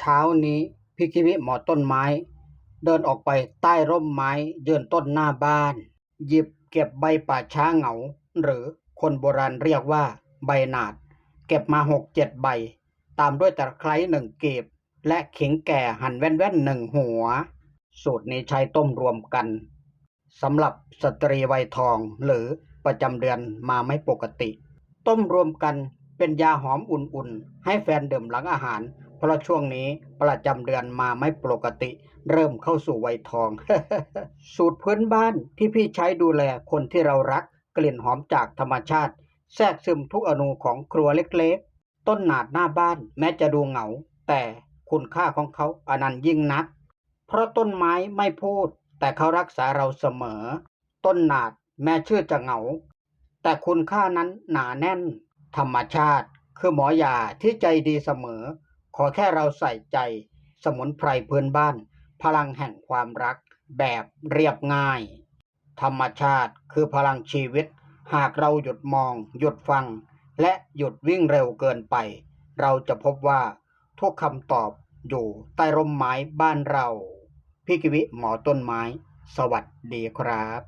ເຊົ້ານີ້ ພີ່ກິວິໝໍຕົ້ນໄມ້ ເດີນອອກໄປໃຕ້ຮົ່ມໄມ້ ຢືນຕົ້ນໜ້າບ້ານ ຫຍິບເກັບໃບປ່າຊ້າເຫງົາ ຫຼື ຄົນໂບຣານຮຽກວ່າໃບໜາດ ເກັບມາຫົກເຈັດໃບ ຕາມດ້ວຍຕະໄຄຮ້ໜຶ່ງກີບ ແລະ ຂີງແກ່ຫັ່ນແວ່ນໆໜຶ່ງຫົວ. ສູດນີ້ໃຊ້ຕົ້ມລວມກັນ ສຳລັບສະຕຣີໄວທອງ ຫຼື ປະຈຳເດືອນມາໄມ່ປົກກະຕິ. ຕົ້ມລວມກັນເປັນຢາຫອມອຸ່ນໆ ໃຫ້ແຟນດື່ມຫຼັງອາຫານ ເພາະຊ່ວງນີ້ປະຈຳເດືອນມາໄມ່ປົກກະຕິ ເລີ່ມເຂົ້າສູ່ໄວທອງ. ສູດພື້ນບ້ານທີ່ພີ່ໃຊ້ດູແລຄົນທີ່ເຮົາຮັກ, ກິ່ນຫອມຈາກທຳມະຊາດ ແຊກຊຶມທຸກອະນູຂອງຄົວເລັກໆ. ຕົ້ນໜາດໜ້າບ້ານແມ້ຈະດູເຫງົາ, ແຕ່ຄຸນຄ່າຂອງເຂົາອັນນັ້ນຍິ່ງໜັກ. ເພາະຕົ້ນໄມ້ໄມ່ພູດ, ແຕ່ເຂົາຮັກສາເຮົາສະເໝີ. ຕົ້ນໜາດແມ້ຊື່ຈະເຫງົາ, ແຕ່ຄຸນຄ່ານັ້ນໜາແໜ້ນ. ທຳມະຊາດຄືໝໍຢາທີ່ໃຈດີສະເໝີ, ຂໍແຄ່ເຮົາໃສ່ໃຈ. ສະໝຸນໄພພື້ນບ້ານ, ພະລັງແຫ່ງຄວາມຮັກແບບລຽບງ່າຍ. ທຳມະຊາດຄືພະລັງຊີວິດ, ຫາກເຮົາຢຸດມອງ, ຢຸດຟັງ ແລະ ຢຸດວິ່ງເລັວເກີນໄປ, ເຮົາຈະພົບວ່າທຸກຄຳຕອບຢູ່ໃຕ້ຮົ່ມໄມ້ບ້ານເຮົາ. ພີ່ກິວິໝໍຕົ້ນໄມ້, ສະຫວັດດີຄັບ.